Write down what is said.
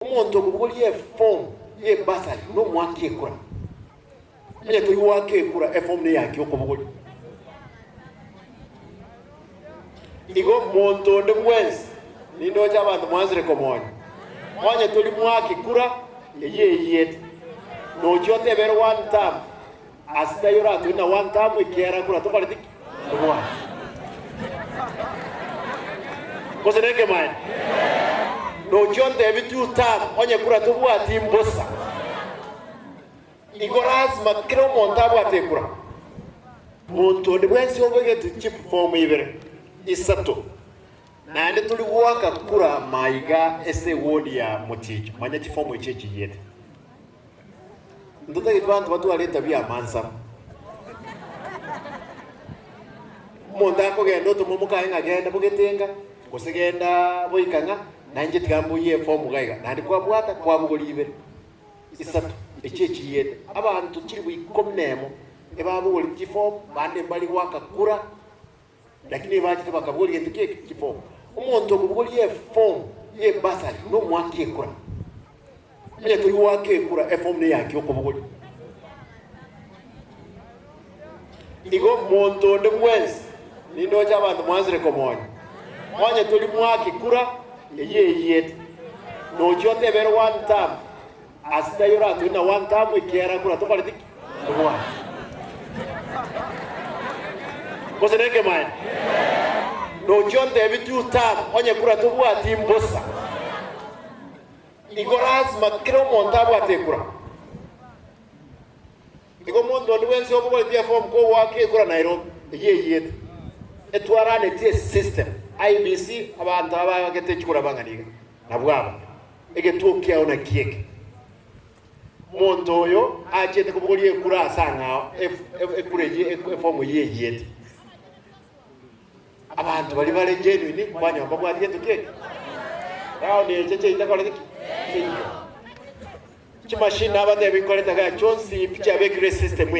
Omonto okobogoria efomu y'ebasari nomoaki ekura. Onye tori goaka ekura, efomu neyaki okobogoria. Igo monto onde bwensi, nindoche abanto mwansire komonya, onye tori moaki kura, eyio eyiete, nochia otebere one term, ase taiyo oratore na one term ekiagera kura tokoreti ki? Tobwati. Gose nekemaene? Nochia ontebi two term, onye kura tobwati mbosa. Igo lasima kera omonto abwate ekura. Monto onde bwensi obegete chifomu ibere, isato, naende tori goaka kura maiga ase ewodi ya moticho, manya chifomu echio echiyiete. Ntotagete banto batware etabia y'amansamo. Omonto akogenda otoma omokaye ng'a genda bogetenga, gose genda boika ng'a, nainche tiga mboyie efomu iga iga, naende kwabwata kwabogoria ibere. Isato, echio echiiyete abanto chilifu ikomi nemo, ebabogoretie chifomu, bande mbari goaka kura, lakini ebachete bakabogoria gento ki eke? Chifomu. Omonto okobogoria efomu y'ebasari nomoaki ekura. Onye tori goaka ekura, efomu neyaki okobogoria. Igo monto onde bwensi, nindoche abanto mwansire komonya, onye tori moaki kura, eyio eyiete, nochia otebere one term, ase taiyo oratore na one term ekiagera kura tokoreti ki? Tobwati. Gose nekemaene? Nochia ontebi two term, onye kura tobwati mbosa. Igo lasima kera omonto abwate ekura. Igo omonto onde bwensi obogoretie efomu kogoaka ekura Nairobi, eyio eyiete. Etwaranetie esystem, IEBC, abanto abagete chikura bang'ana iga, nabwo aba. Egetuo kiao naki eke? Omonto oyo achiete kobogoria ekura ase ang'ao, ekura eyio efomu eyio eyiete. Abanto baria bare genuine kwanyora mbabwati gento ki eke? Round eche chiaitakoreti ki? Chiiyo. Chimashini nabatebi nkoreta iga chionsi pi chiabekirwe esystem eye.